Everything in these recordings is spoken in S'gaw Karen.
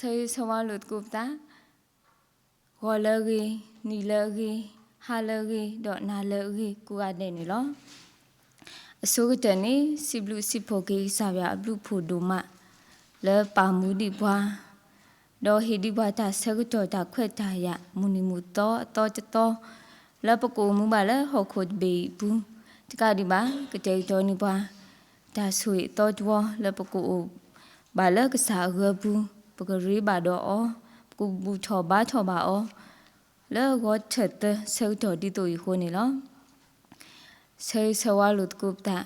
ဆၢဂ့ၤဆၢဝါလိာ်သကိးပသး, ဂီၤလၢအဂ့ၤ, နံၤလၢအဂ့ၤ, ဟါလၢအဂ့ၤ, ဒီးနၤလၢအဂ့ၤ ကိးဂၤဒဲးန့ၣ်လီၤ. အဆိကတၢၢ်န့ၣ် စံးဘျုးစံးဖှိၣ်က့ၤကစၢ်ယွၤအဘျုးဖှိၣ်ဒိၣ်မး လၢပာ်မူဒံးပှၤ ဒီးဟ့ၣ်ဒံးပှၤတၢ်ဆၢကတီၢ်တၢ်ခွဲးတၢ်ယာ် မုၢ်နံၤမုၢ်သီအသီတသီ လၢပကအိၣ်မူဘၣ်လၢဟီၣ်ခိၣ်တဘ့ၣ်အံၤအပူၤ တကးဒံးဘၣ် ကတဲာ်ကတီၤန့ၢ်ပှၤ တၢ်ဆိၣ်ဂ့ၤအသီတဝီ လၢပကအိၣ်ဘၣ်လၢကစၢ်အဂၢၤပူၤ ပကရ့ဘၣ်ဒီးအီၤ ပကဘူၣ်ထီၣ်ဘါထီၣ်ဘၣ်အီၤ လၢအဂီၢ်ထၢၣ်သၢဆၢကတီၢ်ဒ်သိးအံၤအဃိန့ၣ်လီၤ. ဆၢဂ့ၤဆၢဝါလိာ်သကိးပသး,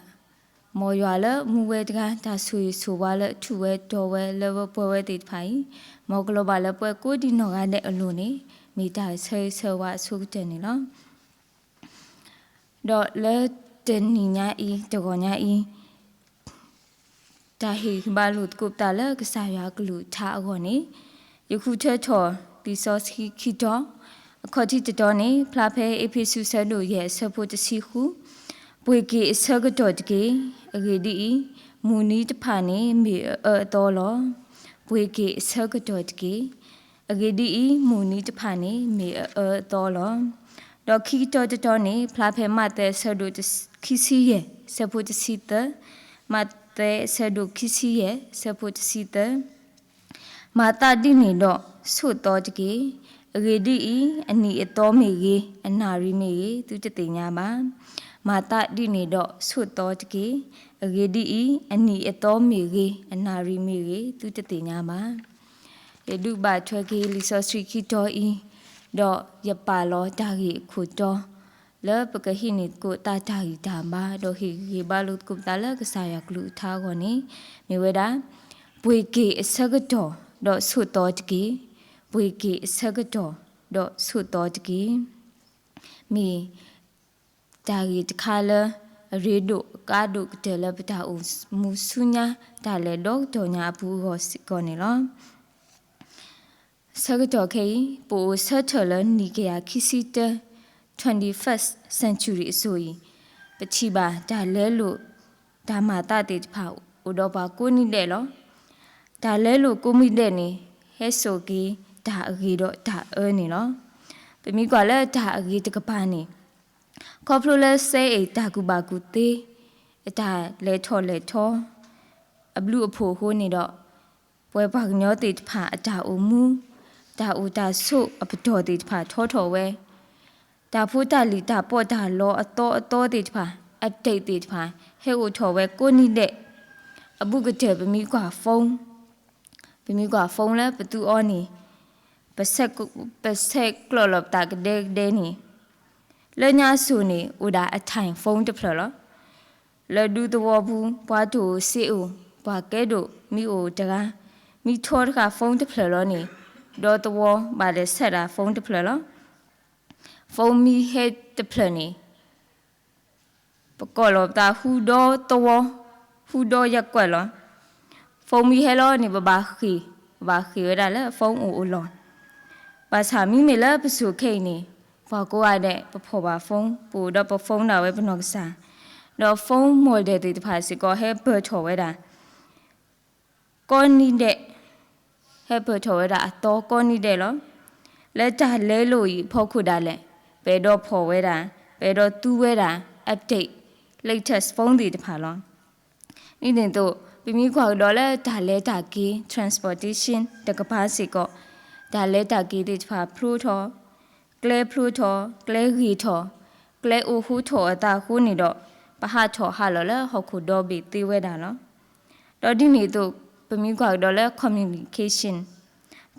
မ်ယွၤလၢမူဝဲတဂၤ တၢ်ဆိၣ်ဂ့ၤဆိၣ်ဝါလၢထူၣ်ဝဲတီၤဝဲလၢဝဲပှဲၤဝဲသ့ၣ်တဖၣ်အံၤ, မ်ကလီၤဘၣ်လၢပှဲၤကိးဒံးနီၢ်ဂၤဒဲးအလိၤန့ၣ် မ့ၢ်တၢ်ဆၢဂ့ၤဆၢဝါအဆိကတၢၢ်န့ၣ်လီၤ. ဒီးလၢတနံၤညါအံၤ တဂီၤညါအံၤ တၢ်ဟ့ၣ်ဂံၢ်ဘါလိာ်သကိးပသးလၢကစၢ်ယွၤအကလုၢ်ကထါအဂီၢ်န့ၣ်, ယဃုထၢထီၣ် လံာ်စီဆှံခံတီၤ, အခီၣ်ထံးတတီၤန့ၣ် ဖျါဖဲအ့းဖ့းစူးဆၢဒိၣ်ယဲၢ်အဆၢဖိတဆံဃု, ပှ့ၤက့ၤအဆၢကတီၢ်တက့ၢ်. အဂ့ၢ်ဒ်အံၤ, မုၢ်နံၤတဖၣ်န့ၣ်မ့ၢ်အအၢအသီလီၤ. ပှ့ၤက့ၤအဆၢကတီၢ်တက့ၢ်. အဂ့ၢ်ဒ်အံၤ, မုၢ်နံၤတဖၣ်န့ၣ်မ့ၢ်အအၢအသီလီၤ. ဒီးခံကတီၤတတီၤန့ၣ် ဖျါဖဲမးသဲအဆၢဒိၣ်ခံဆံယဲၢ် ဆၢဖိတဆံသၢ, မးသဲအဆၢဒိၣ်ခံဆံယဲၢ် ဆၢဖိတဆံသၢ, မၤသးဒ်န့ၣ်ဒီးဆိးသီတက့ၢ်. အဂ့ၢ်ဒ်အံၤ, အနံၣ်အသီမ့ၢ်ဂ့ၤ, အနၣ်ရံၣ်မ့ၢ်ဂ့ၤ, သုတသ့ၣ်ညါဘၣ်. မၤသးဒ်န့ၣ်ဒီးဆိးသီတက့ၢ်. အဂ့ၢ်ဒ်အံၤ, အနံၣ်အသီမ့ၢ်ဂ့ၤ, အနၣ်ရံၣ်မ့ၢ်ဂ့ၤ, သုတသ့ၣ်ညါဘၣ်. ယဒုးဘၣ်ထွဲက့ၤလံာ်စီဆှံခံတီၤအံၤ, ဒီးယပာ်လီၤတၢ်ဂ့ၢ်အခိၣ်တီ လၢပကဟံးန့ၢ်သကိးသးတၢ်ဂံၢ်တၢ်ဘါ ဒီးဟ့ၣ်ဂံၢ်ဟ့ၣ်ဘါလိာ်သကိးပသးလၢကစၢ်ယွၤကလုၢ်ကထါအဂီၢ်န့ၣ်, မ့ၢ်ဝဲဒၣ် ပှ့ၤက့ၤအဆၢကတီၢ်ဒီးဆိးသီတက့ၢ်. ပှ့ၤက့ၤအဆၢကတီၢ်ဒီးဆိးသီတက့ၢ်. မ့ၢ်တၢ်ဂ့ၢ်တခါလၢ အရ့ဒိၣ်အကါဒိၣ်ကတၢၢ်လၢပတၢ်အိၣ်မူဆူညါ တၢ်လဲၤဒီကတီၢ်ညါအပူၤအဂီၢ်စ့ၢ်ကီးန့ၣ်လီၤ. ဆၢကတီၢ်ခဲအံၤ ပအိၣ်ဆၢထၢၣ်လၢနံၣ်ကယၤခံဆံတၢ twenty-first century အစိၤအံၤ, ပထံၣ်ဘၣ်တၢ်လဲလိာ် တၢ်မၤသးသ့ၣ်တဖၣ် အိၣ်ဒီးပှၤကိးနံၤဒဲးလီၤ. တၢ်လဲလိာ်ကိးမံၤဒဲးန့ၣ် ဟဲစိာ်က့ၤတၢ်အဂ့ၤဒီးတၢ်အၢန့ၣ်လီၤ. ပမ့ၢ်ကွၢ်လၢတၢ်အဂ့ၤတကပၤန့ၣ် ခီဖျိလၢစဲအ့ၣ်တၢ်ကူၣ်ဘၣ်ကူၣ်သ့ အတၢ်လဲၤထီၣ်လဲၤထီ အဘျုးအဖှိၣ်အဃိန့ၣ်ဒီး ပဝဲပှၤကညီသ့ၣ်တဖၣ်အတၢ်အိၣ်မူ တၢ်အိၣ်တၢ်ဆိးအပတီၢ်သ့ၣ်တဖၣ်ထီထီၣ်ဝဲ, တၢ်ဖိတၢ်လံၤတၢ်ပီးတၢ်လီအသီအသီသ့ၣ်တဖၣ် update သ့ၣ်တဖၣ် ဟဲအိၣ်ထီၣ်ဝဲကိးနံၤဒဲး, အဘူးကတၢၢ်ပမ့ၢ်ကွၢ် phone ပမ့ၢ်ကွၢ် phone လၢပသူအီၤန့ၣ် ပဆဲးကျိးလီၤပသးကဒဲကဒဲန့ၣ် လၢညါစိၤန့ၣ် အိၣ်ဒၣ်အ time phone တဖျၢၣ်လီၤ. လၢဒူသဝီပူၤ ပှၤတအိၣ်စ့အိၣ် ပှၤကဲဒိၣ်မ့ၢ်အိၣ်တဂၤ မ့ၢ်ထီတဃာ် phone တဖျၢၣ်လီၤန့ၣ် ဒီသဝီဘၣ်လဲၤဆဲးတၢ် phone တဖျၢၣ်လီၤ. phone မ့ၢ်ဟဲတဖျၢၣ်န့ၣ် ပကိးလီၤပသးဟူဒီသဝီ ဟူဒီယကွၢ်လီၤ. phone မ့ၢ်ဟဲလီၤန့ၣ် ပဘၣ်ဃ့ၢ် ပဘၣ်ဃ့ၢ်ဝဲဒၣ်လၢ phone အိၣ်အိၣ်လီၤ. ဘၣ်ဆၣ်မ့မ့ၢ်လၢပစိၤခဲအံၤန့ၣ် ပှၤကိးဂၤဒဲး ပဖီၣ်ဘၣ် phone ပအိၣ်ဒီးပ phone ဒၣ်ဝဲပနီၢ်ကစၢ်, ဒီး phone model သ့ၣ်တဖၣ်စ့ၢ်ကီး ဟဲပၢၢ်ထီၣ်ဝဲဒၣ် ကိးနံၤဒဲး, ဟဲပၢၢ်ထီၣ်ဝဲဒၣ်အသီကိးနံၤဒဲးလီၤ. လၢတၢ်လဲလိာ်အံၤအဖီခိၣ်ဒၣ်လဲာ် ပအဲၣ်ဒိးဖီၣ်ဝဲဒၣ် ပအဲၣ်ဒိးသူဝဲဒၣ် update latest phone သ့ၣ်တဖၣ်လီၤ. ဒ်န့ၣ်အသိး ပမ့ၢ်ကွၢ်ကဒီးလၢတၢ်လဲၤတၢ်က့ၤ transportation တကပၤစ့ၢ်ကီး တၢ်လဲၤတၢ်က့ၤသ့ၣ်တဖၣ်ဖျိထီၣ် ကျဲဖျိထီၣ် ကျဲဂ့ၤထီၣ် ကျဲအိၣ်ဃိထီၣ်အသးအဃိန့ၣ်ဒီး ပဟးထီၣ်ဟးလီၤလၢဟီၣ်ခိၣ်ဒီဘ့ၣ်သ့ဝဲဒၣ်လီၤ. ဒီးဒ်န့ၣ်အသိး ပမ့ၢ်ကွၢ်ကဒီးလၢ communication,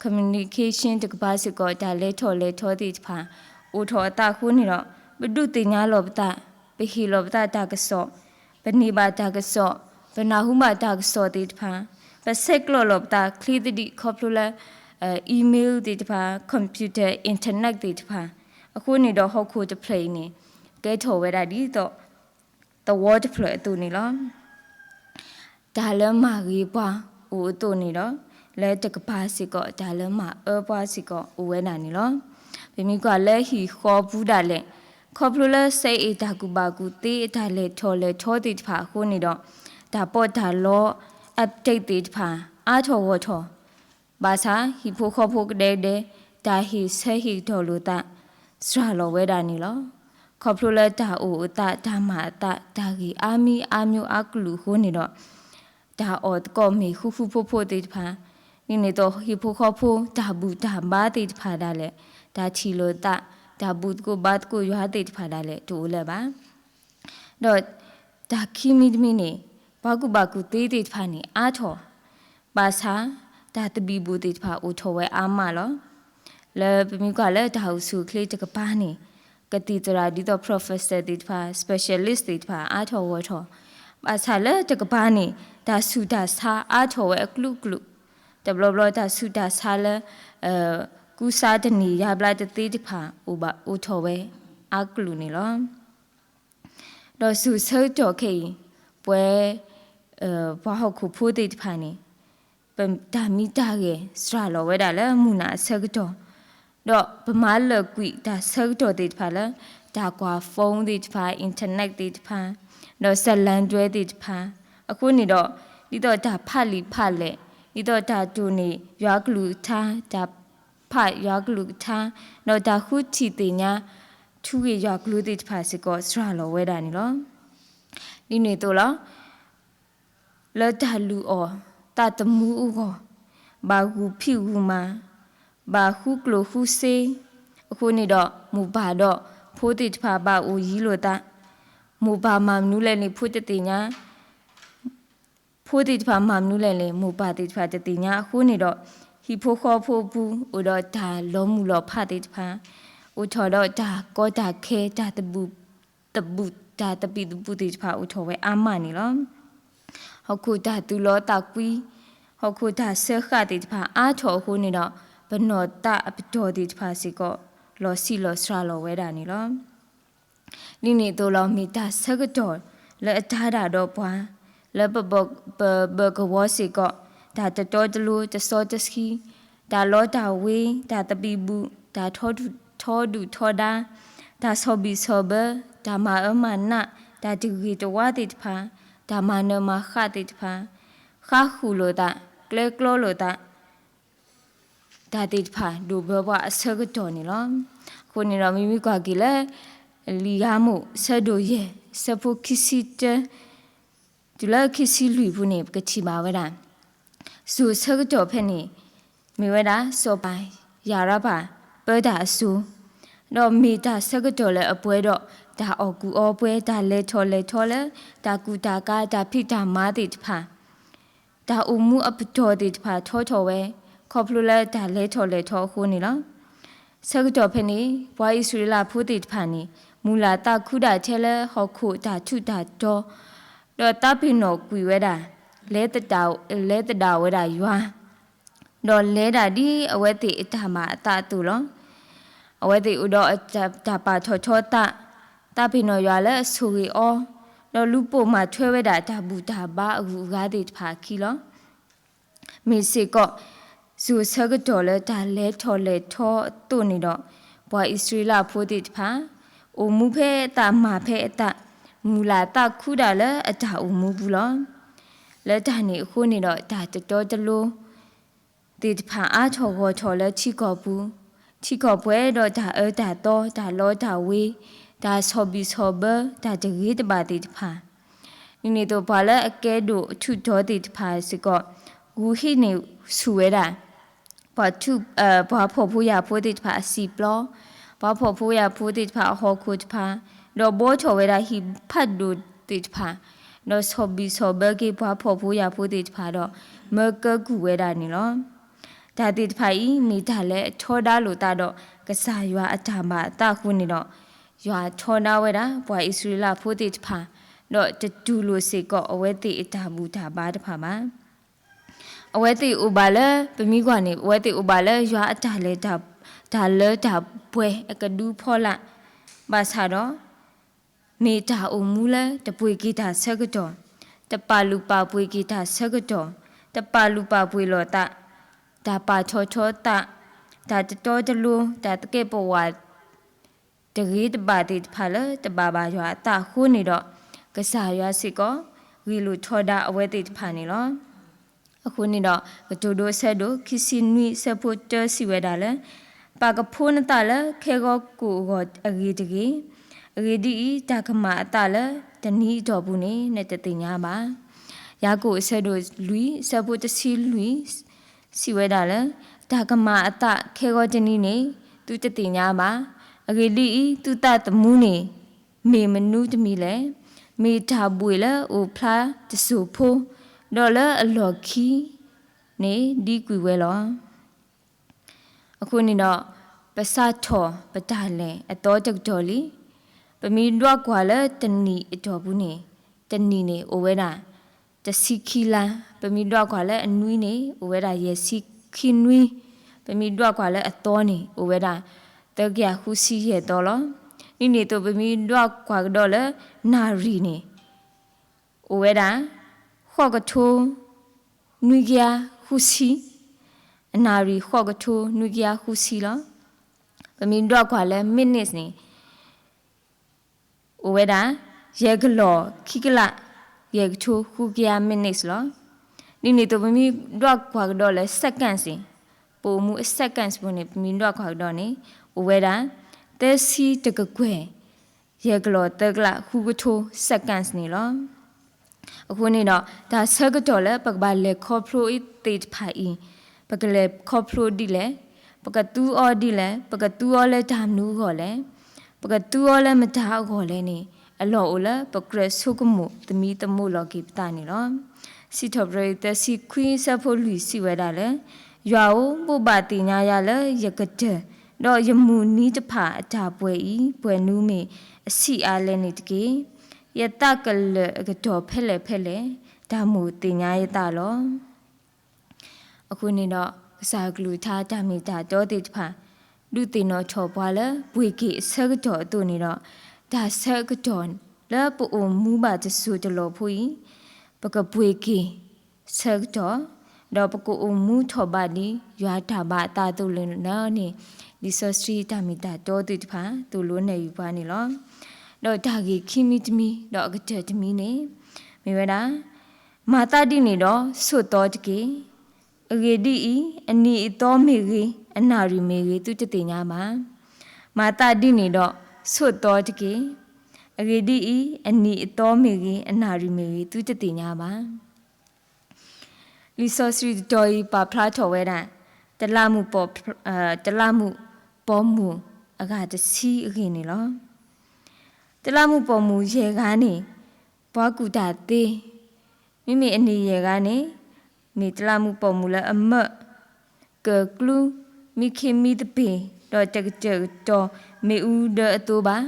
communication တကပၤစ့ၢ်ကီး တၢ်လဲၤထီၣ်လဲၤထီသ့ၣ်တဖၣ် အိၣ်ထီၣ်အသးအဃိန့ၣ်ဒီး ပဒုးသ့ၣ်ညါလီၤပသး, ပဟ့ၣ်လီၤပသးတၢ်ကစီၣ်, ပန့ၢ်ဘၣ်တၢ်ကစီၣ်, ပနၢ်ဟူဘၣ်တၢ်ကစီၣ်သ့ၣ်တဖၣ်, ပဆဲးကျိးလီၤပသးချ့သဒံးခီဖျိလၢ email သ့ၣ်တဖၣ်, computer, internet သ့ၣ်တဖၣ်, အဃိန့ၣ်ဒီးဟီၣ်ခိၣ်တဖျၢၣ်အံၤန့ၣ် ကဲထီၣ်ဝဲဒၣ်ဒ်သိး သဝီတဖျၢၣ်အသိးန့ၣ်လီၤ. တၢ်လၢမၤဂ့ၤပှၤအိၣ်အသိးန့ၣ်ဒီး လၢတကပၤစ့ၢ်ကီး တၢ်လၢမၤအၢပှၤစ့ၢ်ကီးအိၣ်ဝဲဒၣ်န့ၣ်လီၤ. ပမ့ၢ်ကွၢ်လၢဟံၣ်ဃီပူၤဒၣ်လဲာ် ခီဖျိလၢစဲအ့ၣ်တၢ်ကူၣ်ဘၣ်ကူၣ်သ့ အတၢ်လဲၤထီၣ်လဲၤထီသ့ၣ်တဖၣ်အဃိန့ၣ်ဒီး တၢ်ပီးတၢ်လီ update သ့ၣ်တဖၣ် အါထီၣ်ဂီၢ်ထီၣ် ဘၣ်ဆၣ်ဟံၣ်ဖိဃီဖိကဒဲကဒဲ တၢ်ဟ့ၣ်ဆၢဟ့ၣ်ကတီၤလိာ်သး စှၤလီၤဝဲဒၣ်န့ၣ်လီၤ. ခီဖျိလၢတၢ်အိၣ်အသး တၢ်မၤအသး တၢ်ဂ့ၢ်အါမံၤအါမျိုးအါကလုာ်အဃိန့ၣ်ဒီး တၢ်အီၣ်သကိးမ့ၢ်ဃူဃူဖိးဖိးသ့ၣ်တဖၣ်, ဒ်န့ၣ်အသိးဟံၣ်ဖိဃီဖိ တၢ်ဘူၣ်တၢ်ဘါသ့ၣ်တဖၣ်ဒၣ်လဲာ်, တၢ်ထံၣ်လိာ်သး, တၢ်ဘူၣ်သကိးဘါသကိးယွၤသ့ၣ်တဖၣ်ဒၣ်လဲာ် တအိၣ်လၢၤဘၣ်. ဒီးတၢ်ခံမံၤတမံၤန့ၣ် ပှၤကူၣ်ဘၣ်ကူၣ်သ့သ့ၣ်တဖၣ်န့ၣ် အါထီၣ်, ဘၣ်ဆၣ် တၢ်သဘံၣ်ဘုၣ်သ့ၣ်တဖၣ်အိၣ်ထီၣ်ဝဲအါမးလီၤ. လၢပမ့ၢ်ကွၢ်လၢတၢ်အိၣ်ဆူၣ်အိၣ်ချ့တကပၤန့ၣ် ကသံၣ်သရၣ်ဒ်သိး professor သ့ၣ်တဖၣ် specialist သ့ၣ်တဖၣ်အါထီၣ်ဂီၢ်ထီၣ်, ဘၣ်ဆၣ်လၢတကပၤန့ၣ် တၢ်ဆူးတၢ်ဆါအါထီၣ်ဝဲအကလုာ်ကလုာ်, တဘျီဘျီတၢ်ဆူးတၢ်ဆါလၢ ကူစါတန့ၢ်ယါဘျါတသ့တဖၣ် အိၣ်ဘၣ်အိၣ်ထီၣ်ဝဲအါကလုာ်န့ၣ်လီၤ. ဒီးစိၤဆၢကတီၢ်ခဲအံၤ ပဝဲ ပှၤဟီၣ်ခိၣ်ဖိသ့ၣ်တဖၣ်န့ၣ် ပတၢ်မံတၢ်ဂဲၤစှၤလီၤဝဲဒၣ်လၢမုၢ်နၤအဆၢကတီၢ်, ဒီးပမၤလၢာ်ကွံာ်တၢ်ဆၢကတီၢ်သ့ၣ်တဖၣ်လၢ တၢ်ကွၢ် phone သ့ၣ်တဖၣ် internet သ့ၣ်တဖၣ်, ဒီးစလၣ်ဒွဲသ့ၣ်တဖၣ်, အဃိန့ၣ်ဒီး ဒ်သိးတၢ်ဖးလံာ်ဖးလဲၢ်, ဒ်သိးတၢ်တိၢ်န့ၢ်ယွၤကလုၢ်ကထါ, တၢ်ဖးယွၤကလုၢ်ကထါ, ဒီးတၢ်ဃုထံၣ်သ့ၣ်ညါ ထူဂ့ၢ်ယွၤကလုၢ်သ့ၣ်တဖၣ်စ့ၢ်ကီးစှၤလီၤဝဲဒၣ်န့ၣ်လီၤ. ဒ်န့ၣ်အသိးလီၤ. လၢတၢ်လုၢ်အီၣ်သးသမူအဂီၢ်, ဘၣ်ဂုာ်ဖံးဂုာ်မၤ, ဘၣ်ဃုကျိၣ်ဃုစ့, အဃိန့ၣ်ဒီး မိၢ်ပၢ်ဒီးဖိသ့ၣ်တဖၣ်ဘၣ်အိၣ်ယံၤလိာ်သး, မိၢ်ပၢ်မၤမနုၤလဲၣ်န့ၣ်ဖိတသ့ၣ်ညါ ဖိသ့ၣ်တဖၣ်မၤမနုၤလဲၣ်န့ၣ် မိၢ်ပၢ်သ့ၣ်တဖၣ်တသ့ၣ်ညါအဃိန့ၣ်ဒီး ဟံၣ်ဖိဃီဖိအပူၤ အိၣ်ဒီးတၢ်လီၤမုၢ်လီၤဖးသ့ၣ်တဖၣ်, အိၣ်ထီၣ်ဒီးတၢ်ကီတၢ်ခဲ တၢ်သဘံၣ်သဘုၣ် တၢ်သဘံၣ်သဘုၣ်သ့ၣ်တဖၣ်အိၣ်ထီၣ်ဝဲအါမးန့ၣ်လီၤ. ဟီၣ်ခိၣ်တၢ်သူၣ်လီသးကွံ, ဟီၣ်ခိၣ်တၢ်စၢဃာ်သ့ၣ်တဖၣ်အါထီၣ်အဃိန့ၣ်ဒီး ပနီၢ်သးအပတီၢ်သ့ၣ်တဖၣ်စ့ၢ်ကီး လီၤဆံးလီၤစှၤလီၤဝဲဒၣ်န့ၣ်လီၤ. ဒ်န့ၣ်အသိးလီၤ မ့ၢ်တၢ်ဆၢကတီၢ်လၢအတၤဒၣ်ဒီးပှၤ လၢပဘၢၣ်ကဝီၤစ့ၢ်ကီး တၢ်တတီတလိၤတစီတဆှံ, တၢ်လီတၢ်ဝ့ၤ, တၢ်သဘံၣ်ဘုၣ်, တၢ်ထီဒူၣ်ထီဒါ, တၢ်ဆီၣ်ဘံၣ်ဆီၣ်ဘၢ, တၢ်မၤအၢမၤနး, တၢ်တဂ့ၤတဝါသ့ၣ်တဖၣ်, တၢ်မၤနၢၤမၤဃၣ်သ့ၣ်တဖၣ်, ဃါဃုာ်လိာ်သး, ကျဲကျီလိာ်သး တၢ်သ့ၣ်တဖၣ်ဒိၣ်ဘၢပှၤအဆၢကတီၢ်န့ၣ်လီၤ. အဃိန့ၣ်ဒီး မ့မ့ၢ်ကွၢ်က့ၤလၢ လံာ်ယၤမိၣ် ဆၢဒိၣ်ယဲၢ် ဆၢဖိခံဆံတၢ တုၤလၢခံဆံလွံၢ်ပူၤန့ၣ် ပကထံၣ်ဘၣ်ဝဲဒၣ် စိၤဆၢကတီၢ်ဖဲန့ၣ် မ့ၢ်ဝဲဒၣ် စီၤပၤယၤရပၤ ပၢတၢ်အစိၤ, ဒီးမ့ၢ်တၢ်ဆၢကတီၢ်လၢအပှဲၤဒီး တၢ်အီၣ်ကူၣ်အီပှဲၤ တၢ်လဲၤထီၣ်လဲၤထီလၢ တၢ်ကူၣ်တၢ်ကၤ တၢ်ဖံးတၢ်မၤသ့ၣ်တဖၣ် တၢ်အိၣ်မူအပတီၢ်သ့ၣ်တဖၣ်ထီထီၣ်ဝဲ, ခီဖျိလၢတၢ်လဲၤထီၣ်လဲၤထီအဃိန့ၣ်လီၤ. ဆၢကတီၢ်ဖဲန့ၣ် ပှၤအံၣ်စရ့လးဖိသ့ၣ်တဖၣ်န့ၣ် မုၢ်လၢ်သးခုဒၣ်ထဲလၢဟီၣ်ခိၣ်တၢ်ထူးတၢ်တီၤ, ဒီးသးပ့ၤနီၣ်ကွံာ်ဝဲဒၣ် လဲၤသဒၣ်, လဲၤသဒၣ်ဝဲဒၣ်ယွၤ ဒီးလဲၤဒၣ်ဒ်အဝဲသ့ၣ်အတၢ်ဘၣ်အသးအသိးလီၤ. အဝဲသ့ၣ်အိၣ်ဒီးတၢ်ပာ်ထီၣ်ထီသး, သးပ့ၤနီၣ်ယွၤလၢအဆိၣ်ဂ့ၤအီၤ, ဒီးလူၤပိာ်မၤထွဲဝဲဒၣ်တၢ်ဘူၣ်တၢ်ဘါအဂုၤအဂၤသ့ၣ်တဖၣ်အခံလီၤ. မ့ၢ်စ့ၢ်ကီး စိၤဆၢကတီၢ်လၢတၢ်လဲၤထီၣ်လဲၤထီအသိးန့ၣ်ဒီး ပှၤအံၣ်စရ့လးဖိသ့ၣ်တဖၣ် အိၣ်မူဖဲအသးမၤဖဲအသး, မုၢ်လၢ်သးခုဒၣ်လၢအတၢ်အိၣ်မူပူၤလီၤ. လၢတၢ်န့ၣ်အဃိန့ၣ်ဒီး တၢ်တတီတလိၤ သ့ၣ်တဖၣ်အါထီၣ်ဂီၢ်ထီၣ်လၢထံကီၢ်ပူၤ, ထံကီၢ်ပှဲၤဒီးတၢ်အၢတၢ်သီ, တၢ်လီတၢ်ဝ့ၤ, တၢ်ဆီၣ်ဘံၣ်ဆီၣ်ဘၢ, တၢ်တဂ့ၤတဘၣ်သ့ၣ်တဖၣ်, ဒ်န့ၣ်အသိးပှၤလၢအကဲဒိၣ်အထူးတီၤသ့ၣ်တဖၣ်စ့ၢ်ကီး ဂုာ်ဟံးန့ၢ်ဆူၣ်ဝဲဒၣ် ပှၤထူး, ပှၤဖှီၣ်ဖိယာ်ဖိသ့ၣ်တဖၣ်အစံာ်ပျီ, ပှၤဖှီၣ်ဖိယာ်ဖိသ့ၣ်တဖၣ်အဟီၣ်ခိၣ်တဖၣ်, ဒီးဘှီထီၣ်ဝဲဒၣ်ဟံၣ်ဖးဒိၣ်သ့ၣ်တဖၣ်, ဒီးဆီၣ်ဘံၣ်ဆီၣ်ဘၢက့ၤပှၤဖှီၣ်ဖိယာ်ဖိသ့ၣ်တဖၣ်ဒီး မၢကၢကုၢ်ဝဲဒၣ်န့ၣ်လီၤ. တၢ်သ့ၣ်တဖၣ်အံၤ မ့ၢ်တၢ်လၢအထီဒါလိာ်သးဒီး ကစၢ်ယွၤအတၢ်ဘၣ်အသးအဃိန့ၣ်ဒီး ယွၤထီဒါဝဲဒၣ် ပှၤအံၣ်စရ့လးဖိသ့ၣ်တဖၣ်, ဒီးတတူၢ်လိာ်စ့ၢ်ကီးအဝဲသ့ၣ်အတၢ်ဘူၣ်တၢ်ဘါတဖၣ်ဘၣ်. အဝဲသ့ၣ်အိၣ်ဘၣ်လၢ ပမ့ၢ်ကွၢ်န့ၣ် အဝဲသ့ၣ်အိၣ်ဘၣ်လၢယွၤအတၢ်လဲၤ တၢ်လၢတၢ်ပှဲၤအကဒုဖီလာ်, ဘၣ်ဆၣ်ဒီး မ့ၢ်တၢ်အိၣ်မူလၢတပှ့ၤက့ၤတၢ်ဆၢကတီၢ်, တပာ်လုၢ်ပာ်ပှ့ၤက့ၤတၢ်ဆၢကတီၢ်, တပာ်လုၢ်ပာ်ပှ့ၤလိာ်သး, တၢ်ပာ်ထီၣ်ထီသး, တၢ်တတီတလိၤ, တၢ်သကဲးပဝး တဂ့ၤတဘၣ်သ့ၣ်တဖၣ်လၢတဘၣ်ဘၣ်ယွၤအသးအဃိန့ၣ်ဒီး ကစၢ်ယွၤစ့ၢ်ကီး ဂ့ၢ်လိာ်ထီဒါအဝဲသ့ၣ်တဖၣ်န့ၣ်လီၤ. အဃိန့ၣ်ဒီး ကတိၤဒိအဆၢဒိၣ်ခံဆံနွံအဆၢဖိတၢစံးဝဲဒၣ်လၢ ပာ်ကဖိနသးလၢခဲဂီၤကိၣ်အဂီၢ်အဂ့ၤတဂ့ၤ. အဂ့ၢ်ဒ်အံၤ, တၢ်ကမၤအသးလၢတနံၤအတီၢ်ပူၤန့ၣ် နတသ့ၣ်ညါဘၣ်. ယၤကိာ်အဆၢဒိၣ်လွံၢ်အဆၢဖိတဆံလွံၢ် စံးဝဲဒၣ်လၢ တၢ်ကမၤအသးခဲဂီၤတနံၤန့ၣ် သုတသ့ၣ်ညါဘၣ်. အဂ့ၢ်ဒ်အံၤ, သုသးသမူန့ၣ် မ့ၢ်မနုၤတမံၤလဲၣ်. မ့ၢ်တၢ်ဘှံးလၢအိၣ်ဖျါတစိၢ်ဖိ, ဒီးလၢအလီၢ်ခံန့ၣ် ဒံကွံာ်ဝဲလီၤ. အဃိန့ၣ်ဒီး ပစးထီၣ်ပတၢ်လဲၤအသီတကတီၢ်လံ. ပမ့ၢ်ဒွးကွၢ်လၢတနံၤအတီၢ်ပူၤန့ၣ်, တနံၤန့ၣ်အိၣ်ဝဲဒၣ် တဆံခံလါ, ပမ့ၢ်ဒွးကွၢ်လၢအနွံန့ၣ် အိၣ်ဝဲဒၣ်ယဲၢ်ဆံခံနွံ, ပမ့ၢ်ဒွးကွၢ်လၢအသီန့ၣ် အိၣ်ဝဲဒၣ် သၢကယၤဃုဆံယဲၢ်သီလီၤ. ဒ်န့ၣ်အသိး ပမ့ၢ်ဒွးကွၢ်ကဒီးလၢနၣ်ရံၣ်န့ၣ် အိၣ်ဝဲဒၣ် ဃိးကထိ နွံကယၤဃုဆံ, အနၣ်ရံၣ်ဃိးကထိနွံကယၤဃုဆံလီၤ. ပမ့ၢ်ဒွးကွၢ်လၢ minutes န့ၣ် အိၣ်ဝဲဒၣ် ယဲၢ်ကလီၢ်ခံကလး ယဲၢ်ကထိဃုကယၤ minutes လီၤ. ဒ်န့ၣ်အသိး ပမ့ၢ်ဒွးကွၢ်ကဒီးလၢ seconds န့ၣ်, ပအိၣ်မူအ seconds ပူၤန့ၣ် ပမ့ၢ်ဒွးကွၢ်ကဒီးန့ၣ် အိၣ်ဝဲဒၣ် သၢဆံတကကွဲၢ် ယဲၢ်ကလီၢ်သၢကလးဃုကထိ seconds န့ၣ်လီၤ. အဃိန့ၣ်ဒီး တၢ်ဆၢကတီၢ်လၢပကဘၣ်လဲၤခီဖျိသ့ၣ်တဖၣ်အံၤ, ပကလဲၤခီဖျိဒ်လဲၣ်, ပကသူအီၤဒ်လဲၣ်, ပကသူအီၤလၢတၢ်မနုၤအဂီၢ်လဲၣ်, ပကသူအီၤလၢမတၤအဂီၢ်လဲၣ်န့ၣ် အလီၢ်အိၣ်လၢပကြၢးဆိကမိၣ်သမံသမိးလီၤက့ၤပသးန့ၣ်လီၤ. စံးထီၣ်ပတြၢၤ သၢဆံခွံအဆၢဖိလွံၢ် စံးဝဲဒၣ်လၢ ယွၤဧၢ, ဘိးဘၣ်သ့ၣ်ညါယၤလၢယကတၢၢ်, ဒီးယမုၢ်နံၤတဖၣ်အတၢ်ပှဲၤအံၤ ပှဲၤနုၤမ့ၢ်အဆံးအါလဲၣ်န့ၣ်တက့ၢ်. ယသးကလၢာ်အကတီၢ်ဖဲလဲၣ်ဖဲလဲၣ်, တၢ်မိၣ်သ့ၣ်ညါယသးလီၤ. အဃိန့ၣ်ဒီး ကစၢ်အကလုၢ်ကထါတၢ်မ့ၢ်တၢ်တီသ့ၣ်တဖၣ် ဒုးသ့ၣ်နီၣ်ထီၣ်ပှၤလၢ ပှ့ၤက့ၤအဆၢကတီၢ်အသိးန့ၣ်ဒီး တၢ်ဆၢကတီၢ်လၢပအိၣ်မူဘၣ်တစိၢ်တလီၢ်ဖိအံၤ ပကပှ့ၤက့ၤဆၢကတီၢ်, ဒီးပကအိၣ်မူထီၣ်ဘးဒ်ယွၤတၢ်ဘၣ်အသးအသိးလီၤန့ၣ် လံာ်စီဆှံတၢ်မ့ၢ်တၢ်တီသ့ၣ်တဖၣ် သိၣ်လိနဲၣ်ယုာ်ပှၤန့ၣ်လီၤ. ဒီးတၢ်ဂ့ၢ်ခံမံၤတမံၤ ဒီးအကတၢၢ်တမံၤန့ၣ် မ့ၢ်ဝဲဒၣ် မၤသးဒ်န့ၣ်ဒီး ဆိးသီတက့ၢ်. အဂ့ၢ်ဒ်အံၤ, အနံၤအသီမ့ၢ်ဂ့ၤ, အနၣ်ရံၣ်မ့ၢ်ဂ့ၤ, သုတသ့ၣ်ညါဘၣ်. မၤသးဒ်န့ၣ်ဒီး ဆိးသီတက့ၢ်. အဂ့ၢ်ဒ်အံၤ, အနံၤအသီမ့ၢ်ဂ့ၤ, အနၣ်ရံၣ်မ့ၢ်ဂ့ၤ, သုတသ့ၣ်ညါဘၣ်. လံာ်စီဆှံတတီၤအံၤ ပာ်ဖျါထီၣ်ဝဲဒၣ် တလးမူးပိာ်, တလးမူးပိာ်မုၣ်အဂၤတဆံအဂ့ၢ်န့ၣ်လီၤ. တလးမူးပိာ်မုၣ်ယဲၢ်ဂၤန့ၣ် ပှၤကူၣ်တၢ်သ့, မ့မ့ၢ်အန့ၣ်ယဲၢ်ဂၤန့ၣ် မ့ၢ်တလးမူးပိာ်မုၣ်လၢအမၢ ကၢၢ်ကျူ မံခ့မံသပ့ၤ ဒီးတကတၢၢ်ကတီၤမ့ၣ်အူဒၢအသိးဘၣ်.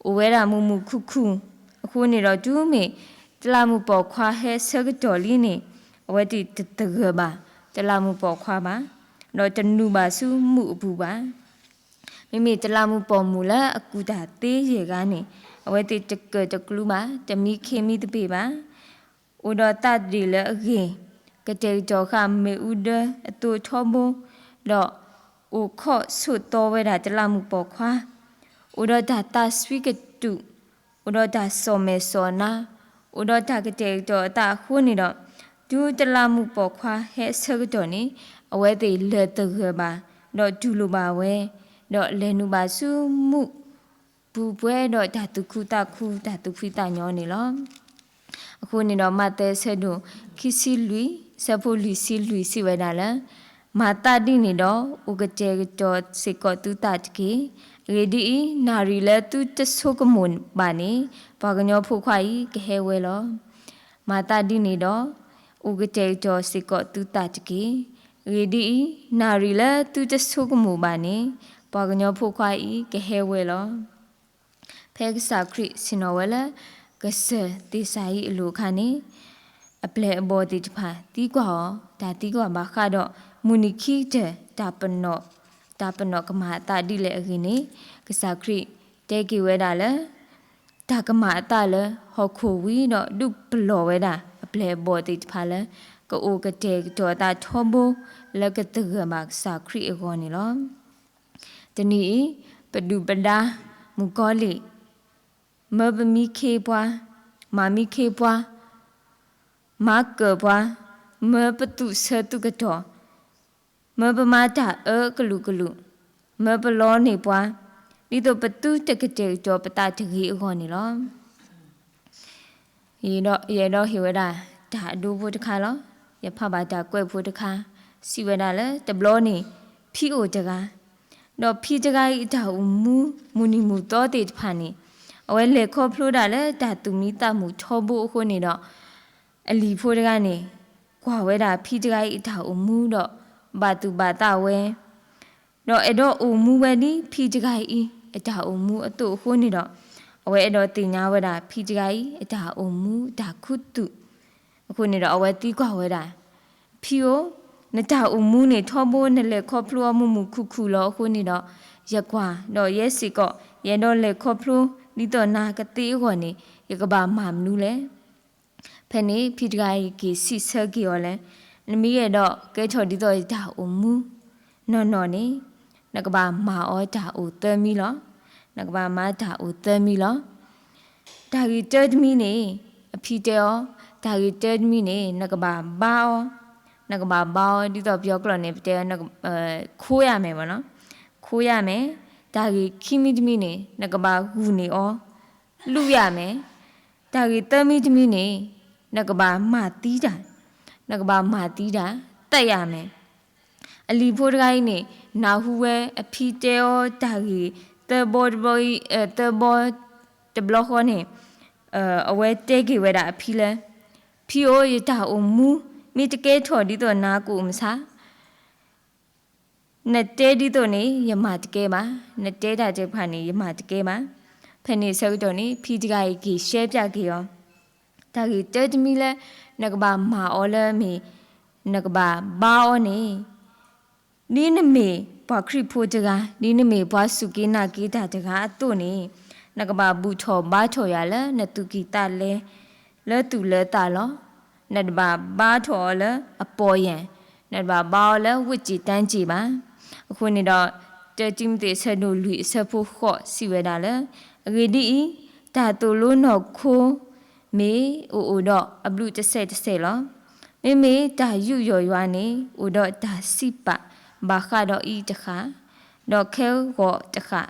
အိၣ်ဝဲဒၣ်မုာ်မုာ်ခုၣ်ခုၣ်အဃိန့ၣ်ဒီး တုၤမ့ၢ်တလးမူးပိာ်ခွါဟဲဆၢကတီၢ်လံန့ၣ် အဝဲသ့ၣ်တသဂၢၢ်ဘၣ်တလးမူးပိာ်ခွါဘၣ်, ဒီးတနုာ်ဘၣ်ဆူမုၢ်အပူၤဘၣ်. မ့မ့ၢ်တလးမူးပိာ်မုၣ်လၢအကူၣ်တၢ်သ့ယဲၢ်ဂၤန့ၣ် အဝဲသ့ၣ်တကၢၢ်တကျူဘၣ်, တမံခ့မံသပ့ၤဘၣ်. အိၣ်ဒီးသးဒ့ၣ်လၢအဂ့ၤ, ကတဲာ်ကတီၤဃာ်မ့ၣ်အူဒၢအသိးထီဘိ, ဒီးအိၣ်ခိးဆိးသီဝဲဒၣ်တလးမူးပိာ်ခွါ, အိၣ်ဒီးတၢ်သးစွံကတုာ်, အိၣ်ဒီးတၢ်စီၣ်မဲာ်စီၣ်နါ, အိၣ်ဒီးတၢ်ကတဲာ်ကတီၤအသးအဃိန့ၣ်ဒီး, တုၤတလးမူးပိာ်ခွါဟဲအဆၢကတီၢ်န့ၣ် အဝဲသ့ၣ်လၢာ်သဂၢၢ်ဘၣ်, ဒီးတူၢ်လိာ်ဘၣ်ဝဲ, ဒီးလဲၤနုာ်ဘၣ်ဆူမုၢ်ပူၤပှဲၤဒီးတၢ်သူၣ်ခုသးခု တၢ်သူၣ်ဖှံသးညီန့ၣ်လီၤ. အဃိန့ၣ်ဒီး မးသဲအဆၢဒိၣ်ခံဆံလွံၢ် အဆၢဖိလွံၢ်ဆံလွံၢ် စံးဝဲဒၣ်လၢ, မၤသးဒ်န့ၣ်ဒီး အိၣ်ကတဲာ်ကတီၤစ့ၢ်ကီးသုသးတက့ၢ်. အဂ့ၢ်ဒ်အံၤ, နၣ်ရံၣ်လၢသုတဆိကမိၣ်ဘၣ်န့ၣ် ပှၤကညီဖိခွါအံၤကဟဲဝဲလီၤ. မၤသးဒ်န့ၣ်ဒီး အိၣ်ကတဲာ်ကတီၤစ့ၢ်ကီးသုသးတက့ၢ်. အဂ့ၢ်ဒ်အံၤ, နၣ်ရံၣ်လၢသုတဆိကမိၣ်ဘၣ်န့ၣ် ပှၤကညီဖိခွါအံၤကဟဲဝဲလီၤ. ဖဲကစၢ်ခရံာ်ဆ့ၣ်နီၤဝဲလၢ ကစၢၢ်သ့ၣ်စၤယံးအလိၤအခါန့ၣ်, အပျဲၢ်အဘီၣ်သ့ၣ်တဖၣ် သံကွၢ်အီၤ, တၢ်သံကွၢ်ဘၣ်ဃးဒီး မုၢ်နံၤခံကတၢၢ် တၢ်ပနီၣ်, တၢ်ပနီၣ်ကမၤအသးဒ်လဲၣ်အဂ့ၢ်န့ၣ်, ကစၢ်ခရံာ်တဲက့ၤဝဲဒၣ်လၢ တၢ်ကမၤအသးလၢဟီၣ်ခိၣ်ဝံၤဒီး ဒုးပလီၢ်ဝဲဒၣ်အပျဲၢ်အဘီၣ်သ့ၣ်တဖၣ်လၢ ကအိၣ်ကတဲာ်ကတီၤအသးထီဘိ လၢကသဂၢၢ်ဘၣ်ကစၢ်ခရံာ်အဂီၢ်န့ၣ်လီၤ. တနံၤအံၤ ပဒုၣ်ပဒါ မုၣ်ကီၤလံၢ် မၢပမံခ့ပှၤ, မၤမံခ့ပှၤ, မၤကၢၢ်ပှၤ, မၢပသူၣ်ဆၢသူၣ်ကတီၢ်, မၢပမၤတၢ်အၢကလုာ်ကလုာ်, မၢပလီန့ၢ်ပှၤ, ဒ်သိးပသုတကတဲာ်ကတီၤပသးတဂ့ၤအဂီၢ်န့ၣ်လီၤ. ယအဲၣ်ဒိးဟ့ၣ်ဝဲဒၣ် တၢ်အဒိဖိတခါလီၤ. ယဖးဘၣ်တၢ်ကွဲးဖိတခါ, စံးဝဲဒၣ်လၢ တဘျီန့ၣ် ဖံအိၣ်တဂၤ, ဒီးဖံတဂၤအံၤအတၢ်အိၣ်မူ မုၢ်နံၤမုၢ်သီသ့ၣ်တဖၣ်န့ၣ် အဝဲလဲၤခီဖျိဒၣ်လၢတၢ်သူၣ်မံသးမုာ်ထီဘိအဃိန့ၣ်ဒီး အလံၤဖိတဂၤန့ၣ် ကွၢ်ဝဲဒၣ်ဖံတဂၤအံၤအတၢ်အိၣ်မူဒီး ဘၣ်သူၣ်ဘၣ်သးဝဲ ဒီးအဲၣ်ဒိးအိၣ်မူဝဲဒ်ဖံတဂၤအံၤ အတၢ်အိၣ်မူအသိးအဃိန့ၣ်ဒီး အဝဲအဲၣ်ဒိးသ့ၣ်ညါဝဲဒၣ် ဖံတဂၤအံၤ အတၢ်အိၣ်မူ တၢ်ခူသူၣ် အဃိန့ၣ်ဒီး အဝဲသံကွၢ်ဝဲဒၣ်, ဖံဧၢ, နတၢ်အိၣ်မူန့ၣ် ထီဘိနလဲၤခီဖျိအီၤ မုာ်မုာ်ခုၣ်ခုၣ်လီၤအဃိန့ၣ်ဒီး ယကွၢ်, ဒီးယဲစ့ၢ်ကီး ယအဲၣ်ဒိးလဲၤခီဖျိ ဒ်သိးနၤကသ့အဂီၢ်န့ၣ် ယကဘၣ်မၤမနုၤလဲၣ်. ဖဲန့ၣ် ဖံတဂၤအံၤက့ၤစံးဆၢက့ၤအီၤလၢ နမ့ၢ်အဲၣ်ဒိးကဲထီၣ်ဒ်သိးယတၢ်အိၣ်မူ နီၢ်နီၢ်န့ၣ် နကဘၣ်မၤအီၤတၢ်အိၣ်သၢမံၤလီၤ. နကဘၣ်မၤတၢ်အိၣ်သၢမံၤလီၤ. တၢ်ဂ့ၢ်တၢတမံၤန့ၣ် အဖံတဲအီၤ, တၢ်ဂ့ၢ်တၢတမံၤန့ၣ် နကဘၣ်ဘါအီၤ, နကဘၣ်ဘါအီၤ ဒ်သိးပယီၤကျိာ်န့ၣ် ပတဲအီၤ ခိယၤမဲာ်ဘၣ်နီၤ, ခိယၤမဲာ်, တၢ်ဂ့ၢ်ခံမံၤတမံၤန့ၣ် နကဘၣ်ဂုာ်န့ၢ်အီၤ လူယၤမဲာ်, တၢ်ဂ့ၢ်သၢမံၤတမံၤန့ၣ် နကဘၣ်မၤသံတၢ်, နကဘၣ်မၤသံတၢ် သတ်ယၤမဲာ်. အလံၤဖိတဂၤအံၤန့ၣ် နၢ်ဟူဝဲအဖံတဲအီၤတၢ်ဂ့ၢ်သၢဘီတဘီအံၤ, သၢဘီတဘျီဃီန့ၣ် အဝဲတဲက့ၤဝဲဒၣ်အဖံလၢ ဖံဧၢ, ယတၢ်အိၣ်မူ မ့ၢ်တကဲထီၣ်ဒ်သိးနၤကအိၣ်မဆါ နတဲဒ်သိးန့ၣ် ယမၤတကဲဘၣ်, နတဲတၢ်တဖၣ်န့ၣ် ယမၤတကဲဘၣ်. ဖဲန့ၣ်ဆၢကတီၢ်န့ၣ် ဖံတဂၤအံၤက့ၤရှဲပၠးက့ၤအီၤ, တၢ်ဂ့ၢ်တၢတမံၤလၢ နကဘၣ်မၤအီၤလၢမ့ၢ် နကဘၣ်ဘါအီၤန့ၣ် ဒ်နမ့ၢ်ပှၤခရံာ်ဖိတဂၤ, ဒ်နမ့ၢ်ပှၤစူၢ်က့ၤနာ်က့ၤတၢ်တဂၤအသိးန့ၣ် နကဘၣ်ဘူၣ်ထီၣ်ဘါထီၣ်ယၤလၢနသူၣ်ကံၢ်သးလဲ လၢသူၣ်လၢသးလီၤ. နတဘၣ်ဘါထီၣ်အီၤလၢအပီၢ်ယၢ်, နတဘၣ်ဘါအီၤလၢဝ့ၢ်စံၣ်တၢ်စံၣ်ဘၣ်. အဃိန့ၣ်ဒီး တၢတံၤမသ့း အဆၢဒိၣ်လွံၢ် အဆၢဖိဃိး စံးဝဲဒၣ်လၢ အဂ့ၢ်ဒ်အံၤ, တၢ်သိၣ်လိနီၢ်ခိ မ့ၢ်အိၣ်အိၣ်ဒီးအဘျုးတစဲးတစဲးလီၤ. မ့မ့ၢ်တၢ်ယူးယီၣ်ယွၤန့ၣ် အိၣ်ဒီးတၢ်စံးပာ်ဘၣ်ဃးဒီးအံၤတဃၣ်, ဒီးခဲဂီၤတဃၣ်,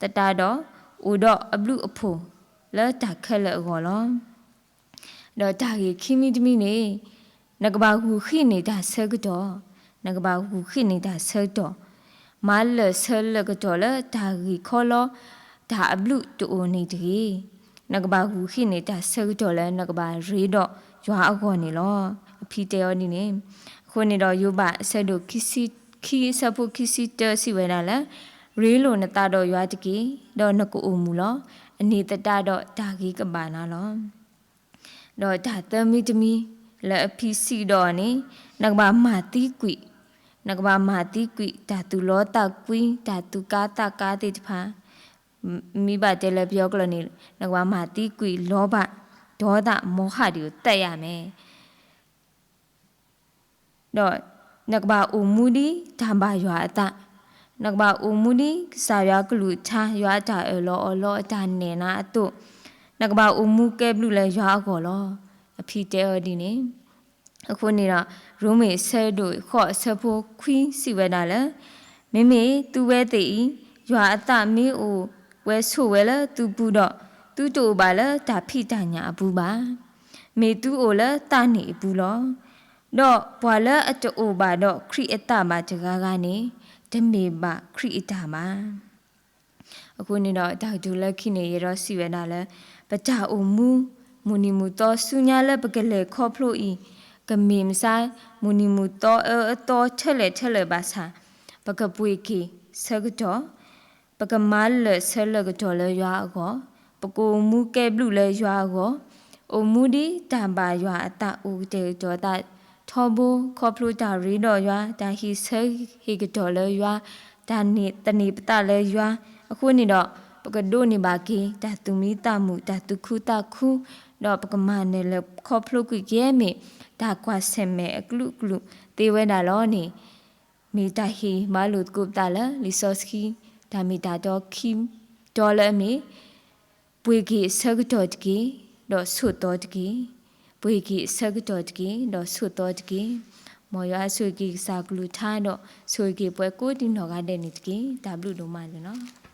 သတးဒီး အိၣ်ဒီးအဘျုးအဖှိၣ်လၢတၢ်ခဲလၢာ်အဂီၢ်လီၤ. ဒီးတၢ်ဂ့ၢ်ခံမံၤတမံၤန့ၣ် နကဘၣ်ဂုာ်ဃံးန့ၢ်တၢ်ဆၢကတီၢ်, နကဘၣ်ဂုာ်ဃံးန့ၢ်တၢ်ဆၢကတီၢ်, မၤလၢာ်ဆၢလၢာ်ကတီၢ်လၢတၢ်ဂ့ၢ်ခီလီ တၢ်အဘျုးတအိၣ်န့ၣ်တဂ့ၤ. နကဘၣ်ဂုာ်ဃံးန့ၢ်တၢ်ဆၢကတီၢ်လၢနကဘၣ်ရ့ဒီးယွၤအဂီၢ်န့ၣ်လီၤ. အဖံတဲအီၤဒ်န့ၣ်. အဃိန့ၣ်ဒီးယိၤဘး အဆၢဒိၣ်ခံဆံခံ အဆၢဖိခံဆံတၢ စံးဝဲဒၣ်လၢ ရ့လိာ်နသးဒီးယွၤတက့ၢ်, ဒီးနကအိၣ်မုာ်လီၤ. အန့ၣ်သတးဒီးတၢ်ဂ့ၤကဘၣ်နၤလီၤ. ဒီးတၢ်သၢမံၤတမံၤလၢအဖံစံးဒီးအီၤန့ၣ် နကဘၣ်မၤသံကွံာ်, နကဘၣ်မၤသံကွံာ် တၢ်သူၣ်လီသးကွံ, တၢ်သူၣ်ကါသးကါသ့ၣ်တဖၣ်, မ့ၢ်ဘၣ်တဲလၢပယီၤကျိာ်န့ၣ် နကဘၣ်မၤသံကွံာ်လီၤဘၣ် ဒီးသးမီဟၣ်ဒံးသတ်ယၤမဲာ် ဒီးနကဘၣ်အိၣ်မူဒ်တၢ်ဘၣ်ယွၤအသး, နကဘၣ်အိၣ်မူဒ်ကစၢ်ယွၤကလုၢ်ကထါ ယွၤအတၢ်အၢၣ်လီၤအီလီၤအတၢ်နဲၣ်နၤအသိး, နကဘၣ်အိၣ်မူကဲဘျုးလၢယွၤအဂီၢ်လီၤ. အဖံတဲအီၤဒ်န့ၣ်. အဃိန့ၣ်ဒီး ရိမ့ၤ အဆၢဒိၣ်ဃိး အဆၢဖိခွံ စံးဝဲဒၣ်လၢ မ့မ့ၢ်သုဝဲသ့ၣ်အံၤ ယွၤအသးမ့ၢ်အိၣ်ဝဲဆိးဝဲလၢသုပူၤဒီး သုတအိၣ်ဘၣ်လၢတၢ်ဖံးတၢ်ညၣ်အပူၤဘၣ်. မ့ၢ်သုအိၣ်လၢသးန့ၣ်အပူၤလီၤ. ဒီးပှၤလၢအတအိၣ်ဘၣ်ဒီးခရံာ်အသးဘၣ်တဂၤဂၤန့ၣ် တမ့ၢ်ဘၣ်ခရံာ်အတၢ်ဘၣ်. အဃိန့ၣ်ဒီး တၢ်ကတိၤလၢခံန့ၣ် ယအဲၣ်ဒိးစံးဝဲဒၣ်လၢ ပတၢ်အိၣ်မူ မုၢ်နံၤမုၢ်သီဆူညါလၢပကလဲၤခီဖျိအံၤ ကမ့ၢ်မဆါ မုၢ်နံၤမုၢ်သီအၢအသီထဲလဲၣ်ထဲလဲၣ်ဘၣ်ဆၣ် ပကပှ့ၤက့ၤဆၢကတီၢ် ပကမၤလၢာ်ဆၢလၢာ်ကတီၢ်လၢယွၤအဂီၢ်, ပကအိၣ်မူကဲဘျုးလၢယွၤအဂီၢ်, အိၣ်မူဒ်တၢ်ဘၣ်ယွၤအသးအိၣ်ကတဲာ်ကတီၤသးထီဘိ ခီဖျိတၢ်ရ့ဒီးယွၤ, တၢ်ဟ့ၣ်ဆၢဟ့ၣ်ကတီၢ်လၢယွၤ, တၢ်သန့ၤပသးလၢယွၤ, အဃိန့ၣ်ဒီး ပကဒိးန့ၢ်ဘၣ်က့ၤ တၢ်သူၣ်မံသးမုာ် တၢ်သူၣ်ခုသးခု, ဒီးပကမၤနၢၤလၢခီဖျိကွံာ်က့ၤမ့ၢ် တၢ်ကွၢ်ဆၢၣ်မဲာ်အကလုာ်ကလုာ်သ့ဝဲဒၣ်လီၤန့ၣ် မ့ၢ်တၢ်ဟ့ၣ်ဘါလိာ်သကိးပသးလၢလံာ်စီဆှံ တၢ်မ့ၢ်တၢ်တီခံတီလၢအမ့ၢ် ပှ့ၤက့ၤအဆၢကတီၢ်တက့ၢ်, ဒီးဆိးသီတက့ၢ်. ပှ့ၤက့ၤအဆၢကတီၢ်တက့ၢ်, ဒီးဆိးသီတက့ၢ်. မ်ယွၤဆိၣ်ဂ့ၤက့ၤကစၢ်ကလုၢ်ကထါဒီး ဆိၣ်ဂ့ၤက့ၤပှၤကိးဒံနီၢ်ဂၤဒဲးန့ၣ်တက့ၢ်. တၢ်ဘျုးဒိၣ်မးန့ၣ်လီၤ.